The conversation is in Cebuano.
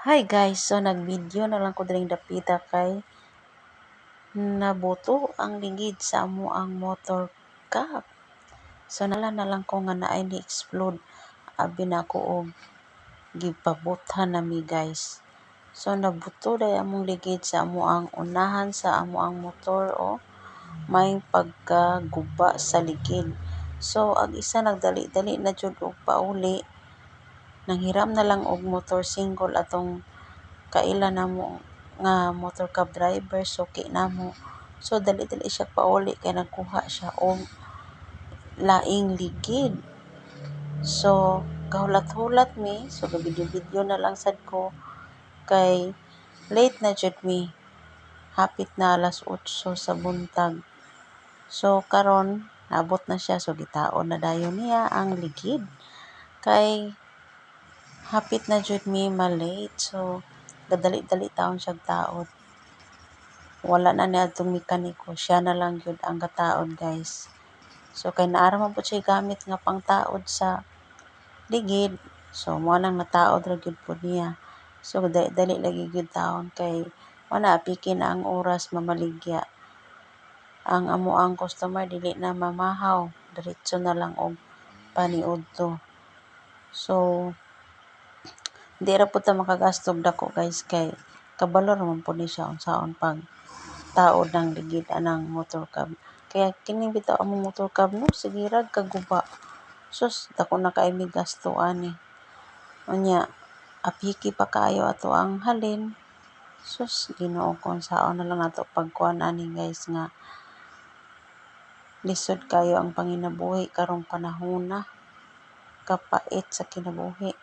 Hi guys, so nag-video na lang ko diring dapita kay nabuto ang ligid sa amoang motor cab. So nala na lang ko nga naay ni-explode, abi nako og gipabuthan nami, guys. So nabuto diay among ligid sa amoang unahan sa amoang motor o maayong pagkaguba sa ligid. So ang isa nagdali-dali na jud og pauli, nanghiram na lang og motor single atong kaila namo nga motor cab driver, suki namo. So dali-dali siya pauli kay nagkuha siya og laing ligid. So gahulat-hulat mi, so ga-video-video na lang sad ko kay late na jud mi, hapit na alas 8 sa buntag. So karon naabot na siya, so gitaod na dayon niya ang ligid kay hapit na jud mi ma-late, so gadali-dali taon siyag taod. Wala na ni adtong mekaniko, siya na lang gyud ang gataod, guys. So kay naa ra man pud siya gamit nga pangtaod sa ligid, so mao nang nataod ra gyud pud niya. So dali-dali lagi gyud taon kay mao na apiki na ang oras mamaligya. Ang amoang customer dili na mamahaw, diretso na lang og paniudto. So di ra pud ta makagasto og dako, guys, kay kabalo ra man pud ni siya unsaon pagtaod ng ligid anang motor cab. Kaya kini bitaw among motor cab, no, sige rag kaguba. Sus, dako na kaayo mig gasto ani. Unya apiki pa kaayo ato ang halin. Sus, Ginoo ko, unsaon na lang nato pagkuan ani, guys, nga lisod kaayo ang panginabuhi karong panahona. Kapait sa kinabuhi.